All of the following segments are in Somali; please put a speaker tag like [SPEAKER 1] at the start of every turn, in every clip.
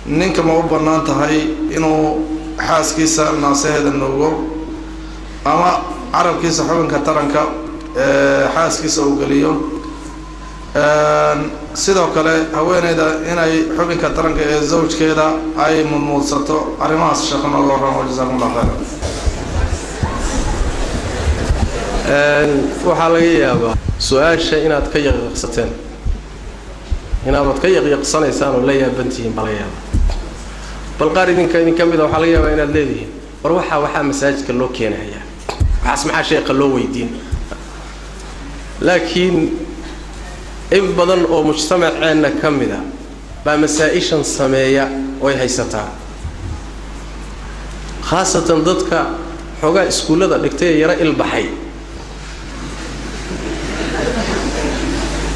[SPEAKER 1] Ninka ma u bannaan tahay inuu xaaskiisa naasaheeda nuugo ama carabkiisa xubinka taranka xaaskiisa uu geliyo? Sidoo kale haweeneyda inay xubinka taranka ee zawjkeeda ay mudmuudsato, arrimahaas sheekh nooga warramo. Jazakum Allah khayra.
[SPEAKER 2] Waxaa laga yaabaa su-aasha inaad ka yaqyaqsateen, inaabaad ka yaqyaqsanaysaan oo la yaabantihiin baa laga yaabaa. Bal qaar idinka mid a waxaa laga yaabaa inaad leedihiin, war waxaa masaajidka loo keenayaa, waxaas maxaa sheekha loo weydiin? Laakiin in badan oo mujtamaceenna ka mid a baa masaa-ishan sameeya oy haysataa, khaasatan dadka xoogaa iskuullada dhigtay ee yaro ilbaxay.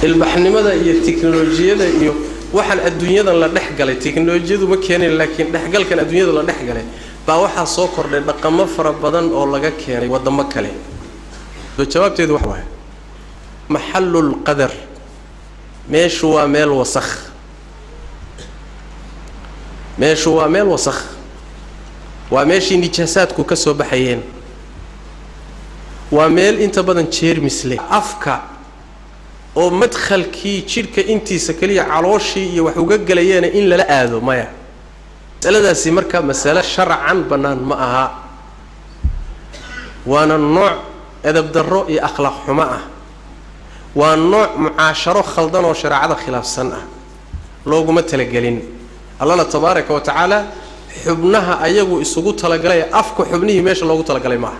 [SPEAKER 2] Ilbaxnimada iyo teknolojiyada iyo waxaan adduunyadan la dhex galay, teknolojiyadu ma keenin, laakiin dhexgalkan adduunyada la dhex galay baa waxaa soo kordhay dhaqamo fara badan oo laga keenay waddamo kale. Jawaabteedu waxa waaye maxallul qadar, meeshu waa meel wasakh, meeshu waa meel wasakh, waa meeshii nijaasaadku ka soo baxayeen, waa meel inta badan jeermis leh. Afka oo madkhalkii jidhka intiisa keliya calooshii iyo wax uga gelayeena in lala aado maya. Masaladaasi marka masale sharcan bannaan ma aha, waana nooc edab darro iyo akhlaaq xumo ah, waa nooc mucaasharo khaldan oo shareecada khilaafsan ah, looguma talagelin. Allana tabaaraka wa tacaala xubnaha ayagu isugu talagalay, afka xubnihii meesha loogu talagalay maaha.